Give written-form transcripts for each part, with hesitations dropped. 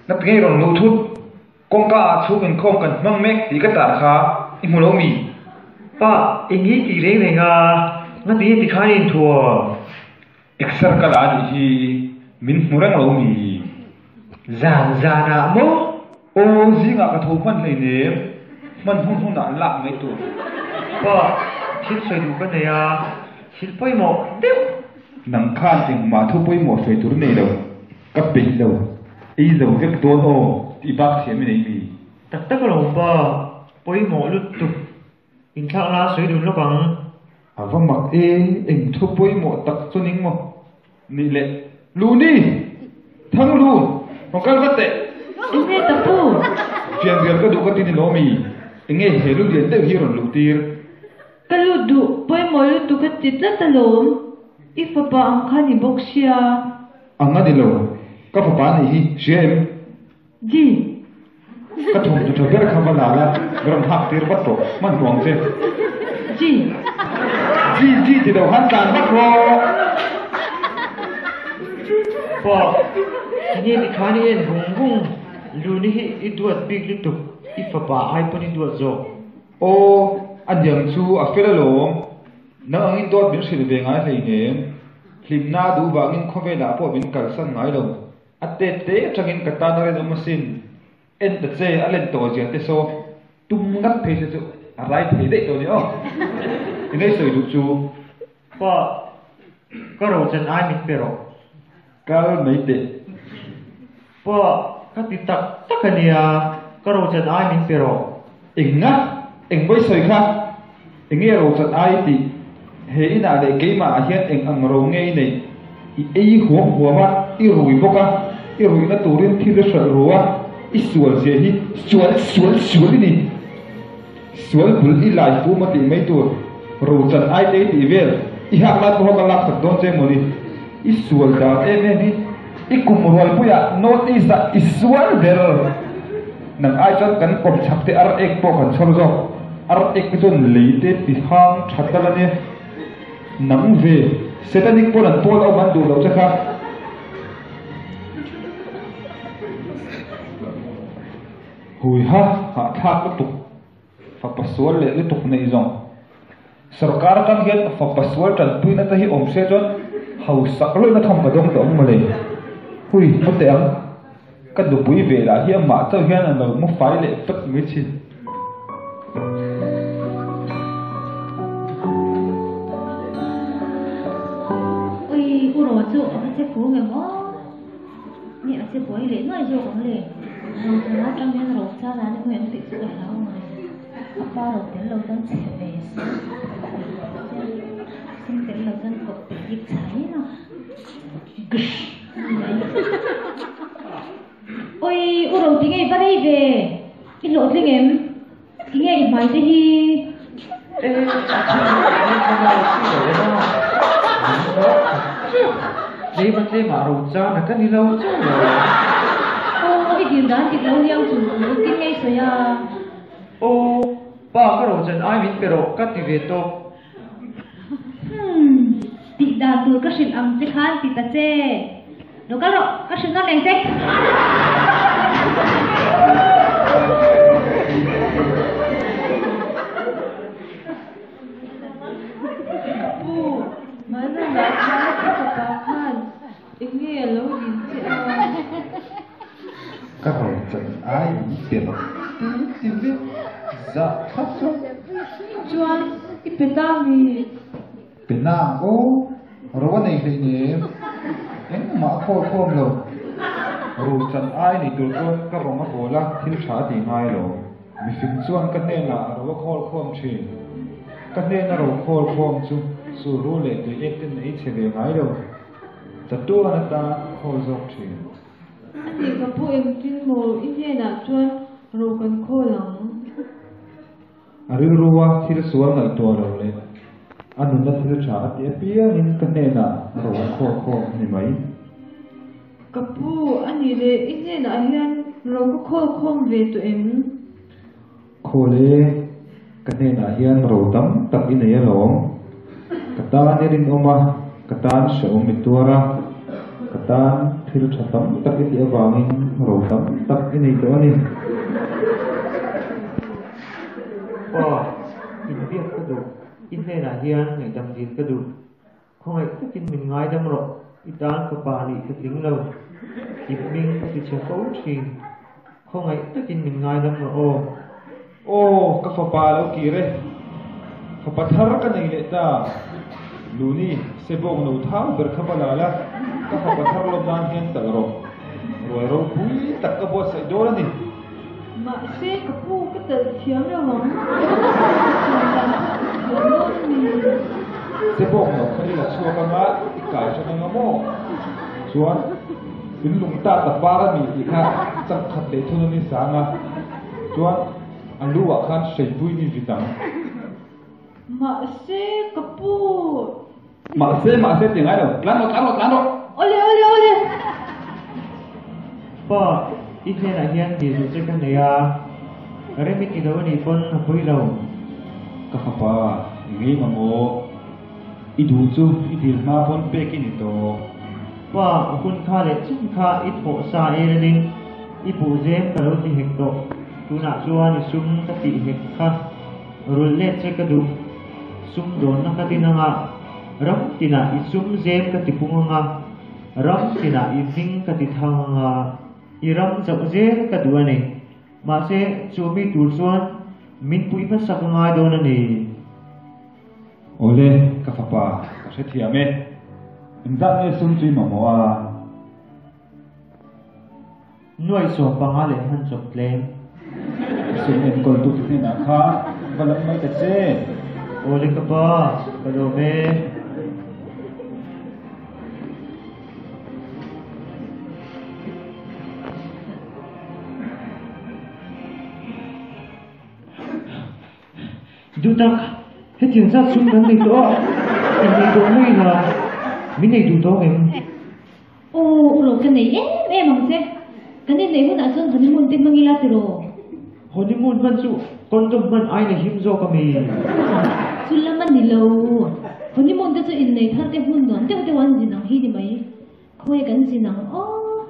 Ngat ngei rawn luh thut. Kawngka ah chhung inkhawm kan hmang mek tih ka tar kha i hmu lo mi? Pa, eng hi tih reng reng a, ngati nge tikhan i inthuam? Exer ka la anih hi min hmu reng lo mi? Zan zan ah maw? Aw, zingah ka tho hman hleinem, hman hun hunah lak mai tur. Pa, thil sawi duh ka nei a, thil pawimawh deuh. Nang khan engmah thu pawimawh sawi tur nei lo. Ka peih lo, ei zo vek dawn aw tih bak thiam i nei mi? Tak tak alawm pa, pawimawh lutuk inthlak la sawi dun lawk ang. A va mak e, eng thu pawimawh tak chu ning maw? Nih leh, Luni! Thanglu! Rawn kal vat teh! Enge ta pu? Fianrial ka duh ka ti ni lawm i, enge he lu lian deuh hi rawn luh tir? Ka lut duh, pawimawh lutuk a ti tlat alawm, i fapa ang kha ni bawk sia. Ang a ni lo, ka fapa nih hi hria em? Ji. Ka thawmhnaw tha ber kha va la la, rawn hak tir vat rawh, hman hmuh ang che. Ji. Ji, ji ti lo khan tlan vat rawh. Pa, tinge ti khan i en vung vung, Luni hi i duat bik lutuk, i fapa ai pawn i duat zawk. Aw, a niang chu a fel alawm. Nang angin dawt min hrilh ve ngai hleinem. Hlimna a duh vangin khawvelah pawh min kalsan ngai lo. A tet te atangin ka tan a rinawm asin. En ta che, a len tawh zia te saw tum ngat phei se chu a rai thei daih tawh ni aw. I nei sawi duh chu. Pa, ka rochan ai min pe rawh. Kal mai teh. Pa, ka ti tak tak a nia, ka rochan ai min pe rawh. Eng a? Eng vawi sawi kha? Enge rochan ai i tih? He inah leh keimah ah hian eng ang ro nge i neih? I ei huam huam a, i rui bawk a, i ruihna turin thil i hralh ru a, i sual zia hi sual sual sual i ni. Sual bul i lai fum a tih mai tur, rochan ai te i tih vel, i hak lai pawha ka lak sak dawn che mawni? I sual dan em em hi, i kum rualpuiah North East ah i sual ber. Nang ai chuan kan kawm chhak te ar ek pawh kan chhawr zawk, ar ek te chuan lei te ti hang tha tal a nia. Nang ve, Satanic pawn an pawl awm an duh loh che kha. Hui ha, hahthlak lutuk, fapa sual leh lutuk neih zawng. Sorkar atang hian fapa sual tanpuina te hi awm se chuan hausak lawina thawm ka dawng tawh ang mawle. Hui, mu teh ang. Ka nupui ve lah hi amah chauh hian a lo mu fai leh fat mai thin. Ui, u Ro chu a va che fu nge maw? Nge a che buai leh nuai zawk ang le? Rochana atang hian Rochana ni hmui ang tih chu ka hlau ngai. A pa ro tel lo chuan chhe ve se. Sum tel lo chuan kawp peih bik chhai a. Gsh! Ni mai. Oi, u ro ti ngei va rei ve. I hlawhtling em? Ti nge i hmai te hi? E, a chhung hi a en hman a lo si lo em a. Min rawk khat chiah. Tlema tlema Rochana ka ni lo chauh lo. Aw, i dil dan dik lo niang chu engtin nge i sawi a? Aw, pa ka Rochan ai min pe rawh ka ti ve tawp. Hmm, tih dan tur ka hrilh ang che khan ti ta che. Lo kal rawh, ka hrilh nawn leng che. Ka pu, hmanah khan ka fapa khan eng nge a lo dil che a? Ka rawn chan ai min pe rawh ti ti vek zah thlap chuan. Chuan i pe ta mi? Pe na ang aw, ro a nei hlei nem, engmah a khawl khawm lo. Ro chan ai nei tur chuan ka rawng a bawl a, thil tha a ti ngai lo. Mifing chuan ka hnenah ro a khawl khawm thin. Ka hnena ro khawl khawm chu sulru leh tui ek ten ei chhe ve ngai lo. Chatuan atan khawl zawk thin. A nih ka pu engtin maw i hnenah chuan ro kan khawl ang? A rilrua thil sual ngaihtuah lo leh a nunna thil tha a ti apiangin ka hnenah ro a khawl khawm a ni mai. Ka pu, a nih leh i hnenah hian ro ka khawl khawm ve tawh em? Khawl e, ka hnenah hian ro tam tak i nei alawm. Ka tan i rinawm a, ka tan hrehawm i tuar a. Ka tan thil tha tam tak i tih avangin ro tam tak i nei tawh a ni. Pa, inbiak ka duh. I hnenah hian ngaihdam dil ka duh. Khawngaih takin min ngaidam rawh, i tan fapa nih ka tling lo. I hming ka ti chhe fo thin. Khawngaih takin min ngaidam rawh aw. Aw, ka fapa a lo kir e. Fapa thar ka nei leh ta. Luni, Sebawng no thau ber kha va la la, ka fapa thar lawm nan hian talh rawh. Ruai ropui tak ka buatsaih dawn a ni. Mahse, ka pu ka talh thiam lo ang. Ka thiam dan pawh ka thiam dawn a ni. Sebawng no kha i la chhuak anga i kai hran anga maw? Chuan, in lung ta ta par a ni tih kha changkhat leh thun a ni sang a. Chuan, a lu ah khan hreipui ni vit ang. Mahse, ka pu. Mahse, mahse ti ngai lo. Tlan rawh, tlan rawh, tlan rawh! Awle, awle, awle! Pa, i hnenah hian dil che ka nei a, rem i ti lo a nih pawn a pui lo. Ka fapa, i ngei mamawh. I duh chu i dil hma pawn pek i ni tawh. Pa, hun kha leh chin kha i thawh sa ei relin i buh zem ka lo ti hek tawh. Tunah chuan i sum ka tih hek kha. Rulh let che ka duh. Sum dawnna ka tin anga, ram tinah i sum zem ka ti pung anga, ram tinah i hming ka ti thang anga, i ram chauh zel ka duh a ni. Mahse, chu mi tur chuan min puih hmasak a ngai dawn a ni. Awle, ka fapa, ka hrethiam e. Engzat nge sum chu i mamawh a? Nuaih 15 leh hman chawp tlem. Sum enkawl tu te hnenah khan va lam mai ta che. Awle ka pa, ka lawm e. Duhtak, hetiang zat sum kan nei tawh a, innei tawh mai la, min nei duh tawh em? Aw, u ro ka nei em em ang che. Kan inneih hunah chuan honeymoon te hmang ila tiraw? Honeymoon hman chu condom hman aiin a him zawk a mi? Chu lam a ni lo. Honeymoon te chu innei thar te hmun nuam deuh deuh an zin ang hi ni mai. Khawi kan zin ang aw.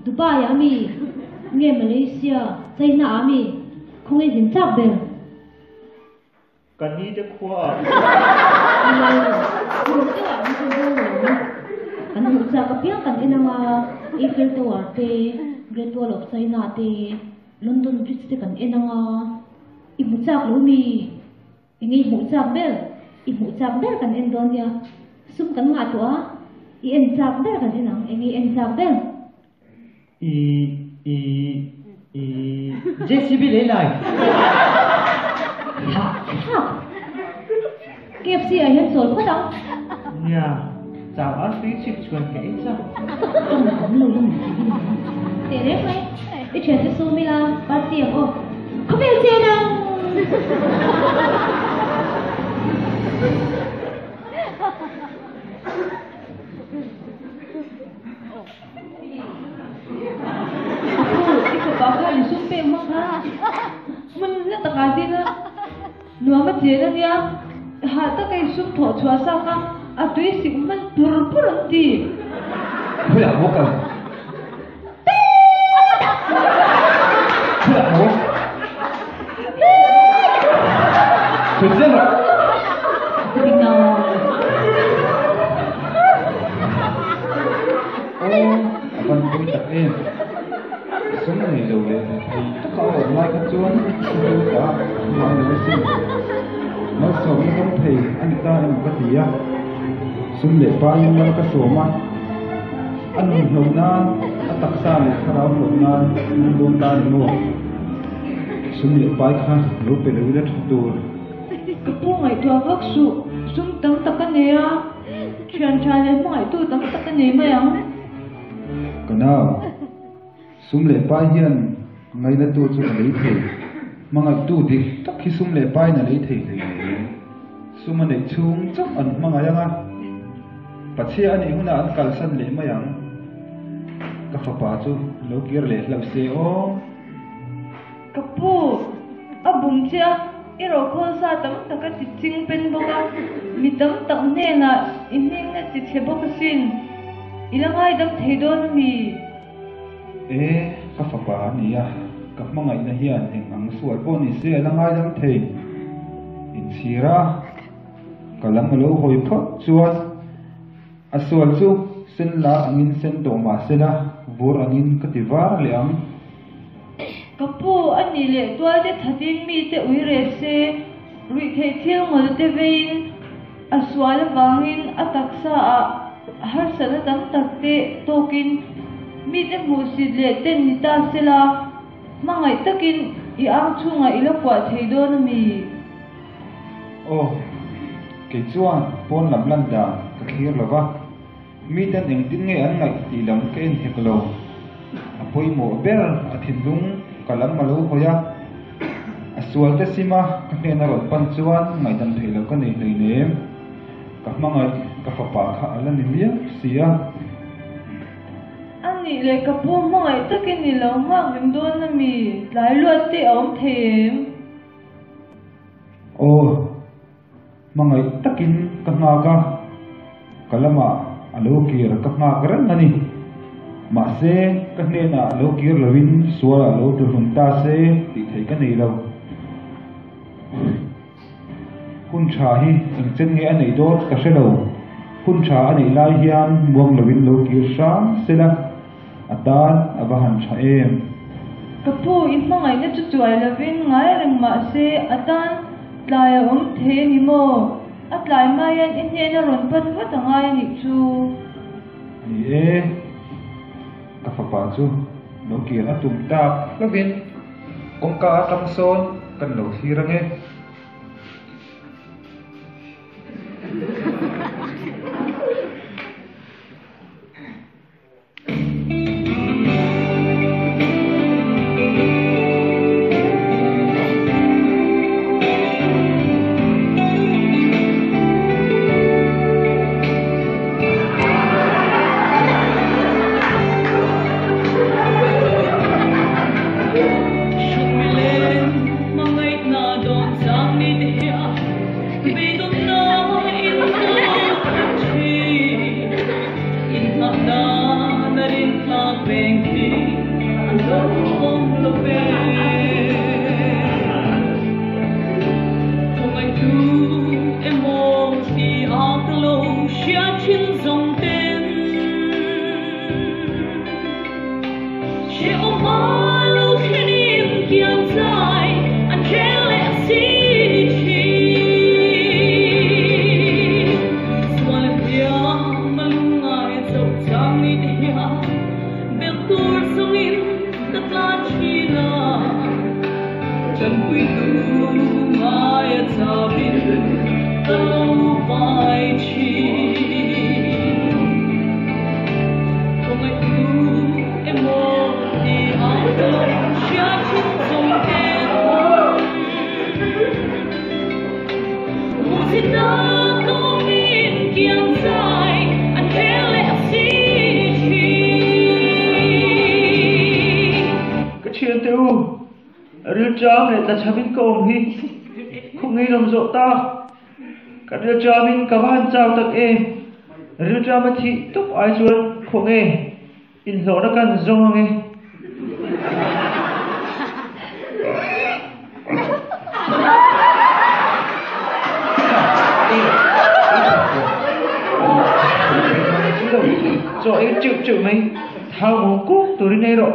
Dubai ah mi? Nge Malaysia, China ah mi? Khawnge zin chak ber? Ka ni te khua ah. Nilo, hmun deuh ah an chu zo lo. Kan hmuh chak apiang kan en anga Eiffel Tower te, Great Wall of China te, London Bridge te kan en anga i hmu chak lo mi? Enge i hmuh chak ber? I hmuh chak ber kan en dawn nia. Sum kan ngah tawh a, i en chak ber kan en ang. Enge i en chak ber? I i i JCB lei lai. Hah thlak. KFC ah hian chawl phawt ang. Nia, chau a tui chhip chhuan ka ei chak. Tawng tam lo lam chi hi ni. Teh reng mai. I thian te sawm ila party ang aw. Khawvel chen ang! A pu, i fapa khan i sum pek hmang kha hmun hla takah din a, nuam a chen a nia, hah taka i sum thawh chhuah sak a, a tui sik hman pur pur an ti. Khawiah maw kal? Khawiah maw? Sawi chiang rawh. Aw, a van pawi tak em. Sum nei lo leh thei taka a awm lai kha chuan chu ta ngai lo asin. Malsawmna dawng thei a ni ta emaw ka ti a. Sum leh paiin mal ka sawm a. A nun hloh nan, a taksa leh thlarau hloh nan hmang dawn ta ni maw? Sum leh pai kha lo pe lo ila tha tur. Ka pu ngaihtuah vak suh, sum tam tak a nei a, thian tha leh hmangaihtu tam tak a nei mai ang. Ka nau, sum leh pai hian ngainatu chu a lei thei. Hmangaihtu dik tak hi sum leh paiin a lei thei hlei hle. Sum a neih chhung chauh an hmangaih ang a, Pachhia a nih hunah an kalsan leh mai ang. Ka fapa chu lo kir leh hlauh se aw. Ka pu, a bum che a, i rawhkhawl sa tam tak a ti ching pen bawk a, mi tam tak hnenah i hming a ti chhe bawk asin. I la ngaidam thei dawn a mi? E, ka fapa a ni a, ka hmangaihna hian eng ang sual pawh ni se a la ngaidam thei. Inchhir a, ka lam a lo hawi phawt chuan a sual chu sen lar angin sen tawh mah sela vur angin ka ti var leh ang. Ka pu, a nih leh tual te thatin mite ui reh se, ruihtheih thil ngawl te veiin a sual avangin a taksa ah harsatna tam tak te tawkin mite hmuhsit leh ten ni ta sela, hmangaih takin i ang chhungah i la kuah thei dawn a mi? Aw, kei chuan pawn lam lan dan ka thlir lo va. Miten engtin nge an ngaih tih lam ka en hek lo. A pawimawh ber a thinlung ka lam a lo hawi a, a sual te sim a ka hnena rawn pan chuan ngaihdam theih loh ka nei hleinem. Ka hmangaih ka fapa kha a la ni miau si a. A nih leh ka pu hmangaih takin i lo nghak reng dawn a mi? Tlai luat te a awm thei em? Aw. Hmangaih takin ka nghak a, ka lamah a lo kir ka nghak reng a ni. Mahse, ka hnenah lo kir loin sualah lo tluhlum ta se tih theih ka nei lo. Hun tha hi engchen nge a neih dawt ka hre lo. Hun tha a neih lai hian muang loin lo kir hram sela, a tan a va han tha em. Ka pu, i hmangaihna chu chuai lovin ngai reng mahse a tan Tlai a awm thei a ni maw? A tlai hma hian i hnena rawn pan vat a ngai a nih chu. Ni e, ka fapa chu lo kir a tum tak hlauhin kawngka atang sawn kan lo thlir ang e. Ka thiante u, rilṭam leh tlachhamin ka awm hi khawngaih lam zawh ta. Ka rilṭamin ka va han chau tak em. Rilṭama thih tawp ai chuan khawnge inhlawhna kan zawng ange. Chaw ei teuh teuh mai, thau mawng kuk turin ei rawh.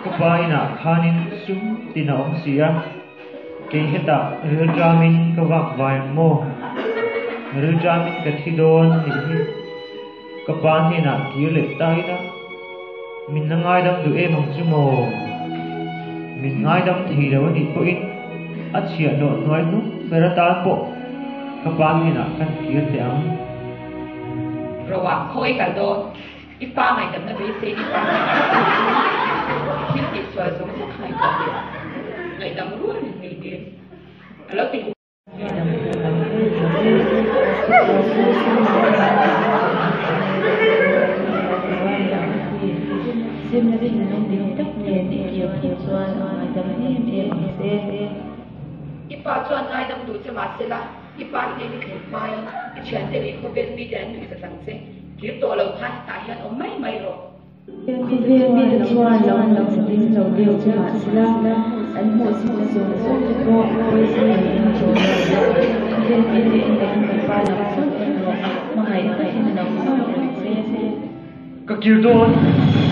Ka pa inah khanin sum tin a awm si a, kei hetah rilṭamin ka vak vai ang maw? Rilṭamin ka thi dawn nih hi. Ka pa hnenah kir leh ta ila, min la ngaidam duh em ang chu maw? Min ngaidam thei lo a nih pawhin a chhiahhlawh hnuai hnung ber atan pawh ka pa hnenah kan kir teh ang. Roa, khawi kal dawn? I pa ngaihdamna beisei i pa thil tih sual zawng zawng kha ngaihtuah leh ngaihdam rual in nei te a lo ti. I pa chuan ngaidam duh che mahsela. I pa hnen i thlen hmain i thiante leh khawvel mite an nuihzat ang che. Kir tawh lo khan hetah hian awm mai mai rawh. Khawvel mite chuan lo nuihzatin lo deu che mah sela, an hmuhsitna zawng zawng te pawh pawisa niin a chawl lo. Khawvel mite en lo in i pa lo chauh en rawh, hmangaih takin lo nghak reng che. Ka kir dawn,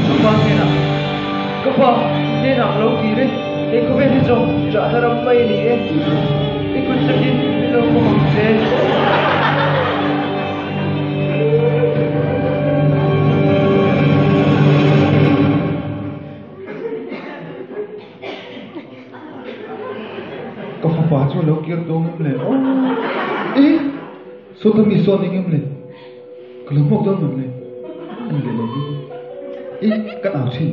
ka pa hnenah, Ka pa, hnenah ka lo kir e, he khawvel hi zawng chahna ram mai a ni e, i kut takin min lo pawm ang che. Ka fapa chu a lo kir dawn em le aw? E, sawta mi sawn eng em le? Ka lo hmuak dawn em le? Ani leh lo ding. E, kan au thin.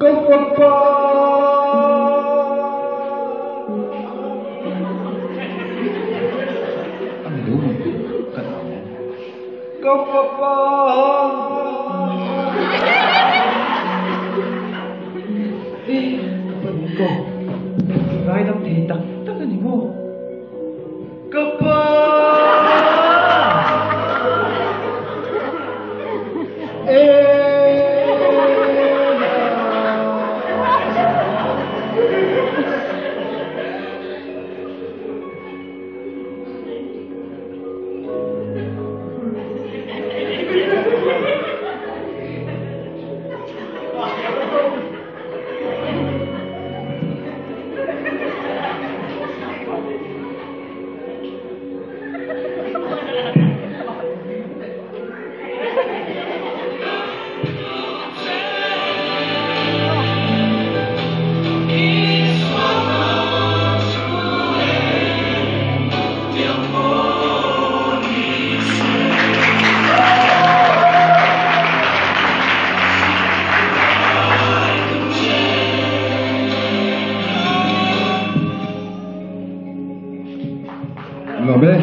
Ka fapa! Ani lo mai, kan au. Ka fapa! E, ka pa min ko. Ngaidam thei tak tak a ni maw? Ka pa! Lawm e.